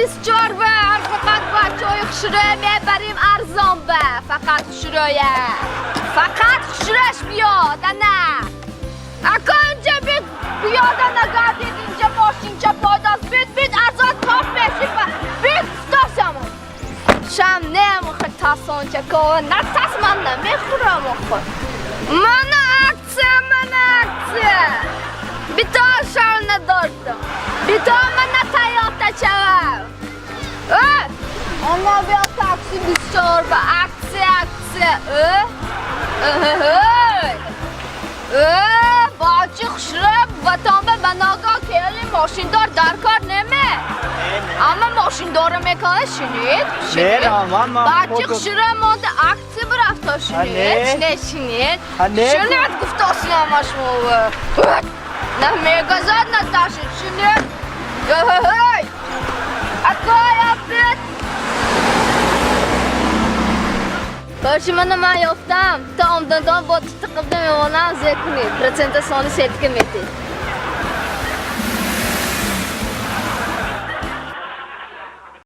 24 ба, фақат бачаҳои хушрӯя мебарем арзон ба, фақат хушрӯя. Фақат хушрӯяш биёд, ана. Ака инҷа бит, биёда нагардид, инҷа мошинча пайдост, бит, бит арзон топ меши ба. Бит, тосам. Шам нем охи тасонча ко, натас ман намехӯрам охи. Мана акция, мана акция. Бито шам надоштам. Бито мана Тойота чавам. Э! Ана биё такси 24 ба акция, акция. Э? Э? Э, бачи хушрӯ ватан ба баного кели мошиндор дар кор неме. Амма мошиндора мекана шинид. Не, Роман, ман Бачи хушрӯ монда акция бирафта шинид. Не. Не шинид. А, не. Шинид гуфтосиям шумо. На мегазад наташид шинид. Эй! Акоя бит. Короче, мана ман ёфтам. То омдандан бо тиқибда мемонам, зе кунед. Процента сони сертика метед.